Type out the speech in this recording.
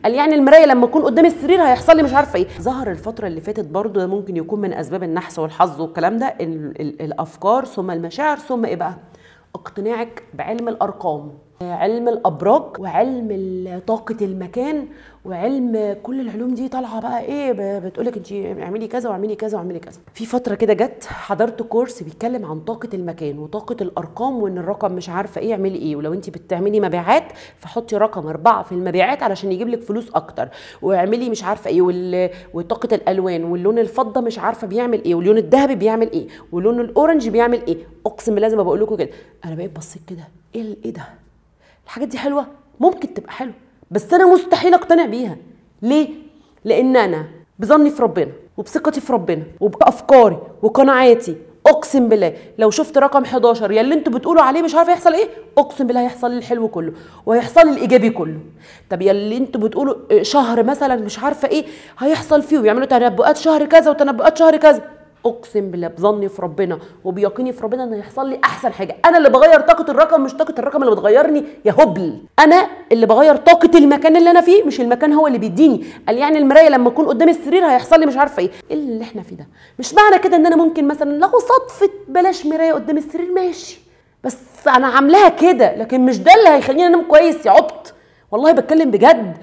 قال يعني المراية لما اكون قدام السرير هيحصل لي مش عارفه ايه. ظهر الفترة اللي فاتت برضو ده ممكن يكون من اسباب النحس والحظ والكلام ده، الافكار ثم المشاعر ثم ايه بقى؟ اقتناعك بعلم الارقام، علم الابراج، وعلم طاقة المكان، وعلم كل العلوم دي طالعه بقى ايه، بتقولك انت اعملي كذا واعملي كذا واعملي كذا. في فترة كده جت حضرت كورس بيتكلم عن طاقة المكان وطاقة الارقام، وان الرقم مش عارفه ايه اعملي ايه، ولو انت بتعملي مبيعات فحطي رقم 4 في المبيعات علشان يجيب لك فلوس اكتر، واعملي مش عارفه ايه، وطاقة الالوان، واللون الفضة مش عارفه بيعمل ايه، واللون الذهبي بيعمل ايه، واللون ال orange بيعمل ايه. اقسم بالله زي ما بقول لكم كده انا بقيت بصيت كده ايه ده، الحاجات دي حلوة، ممكن تبقى حلوة، بس انا مستحيل اقتنع بيها. ليه؟ لان انا بظني في ربنا وبثقتي في ربنا وبافكاري وقناعاتي، اقسم بالله لو شفت رقم 11 يا اللي انتوا بتقولوا عليه مش عارفه يحصل ايه، اقسم بالله هيحصل لي الحلو كله وهيحصل لي الايجابي كله. طب يا اللي انتوا بتقولوا شهر مثلا مش عارفه ايه هيحصل فيه، ويعملوا تنبؤات شهر كذا وتنبؤات شهر كذا، اقسم بالله بظني في ربنا وبيقيني في ربنا ان هيحصل لي احسن حاجة. انا اللي بغير طاقة الرقم، مش طاقة الرقم اللي بتغيرني يا هبل. انا اللي بغير طاقة المكان اللي انا فيه، مش المكان هو اللي بيديني. قال يعني المراية لما اكون قدام السرير هيحصل لي مش عارفه ايه. ايه اللي احنا فيه ده؟ مش معنى كده ان انا ممكن مثلا لو صدفة بلاش مراية قدام السرير ماشي، بس انا عاملاها كده، لكن مش ده اللي هيخليني انام كويس يا عبط. والله بتكلم بجد.